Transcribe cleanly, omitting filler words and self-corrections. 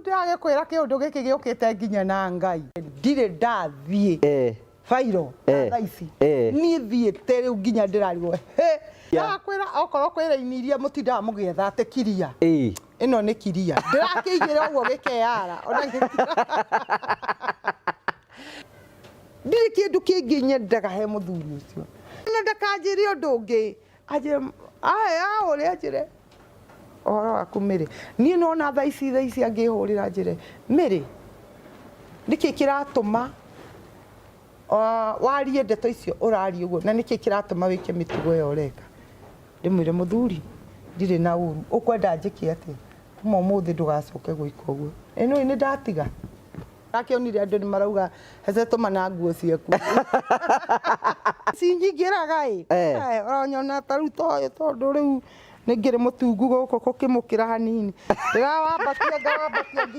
Ndĩragĩkwĩra kĩũndũ gĩkĩ gĩũkĩte nginya na Ngai. Ndirĩ ndathiĩ bairo ta thaa ici. Niĩ thiĩte rĩu nginya ndĩrarigwo hĩ. Ndĩrakwĩra okorwo kwĩ raini iria mũtindaga mũgĩetha atĩ kiria. Ĩno nĩ kiria. Ndĩrakĩigĩra ũguo gĩkeyara. Ona gĩtira. Ndirĩ kĩndũ kĩngĩ nyendaga he mũthuri ũcio. Na ndakanjĩre ũndũ ũngĩ. Anjĩre aya ũrĩa anjĩre ũhoro waku Mary. Niĩ nona thaa ici thaa ici angĩhũrĩra anjĩre Mary nĩkĩ kĩratũma warie ndeto icio ũraria ũguo na nĩkĩ kĩratũma wĩke mĩtugo ĩyo ũreka. Ndĩmwĩre mũthuri ndirĩ na ũru ũkwenda njĩke atĩa? Kuma ũmũthĩ ndũgacoke gwĩka ũguo. Ĩ nĩũĩ nĩndatiga. Ndakĩonire andũ nĩ marauga hece tũma na nguo ciaku. Cinyingĩraga ĩ. Eh. Ũranyona ta rĩu ta ũyũ tondũ rĩu nĩ ngĩrĩ mũtungu gũkũ gũkĩmũkĩra hanini. Ndĩrawambatia ngawambatia nginya.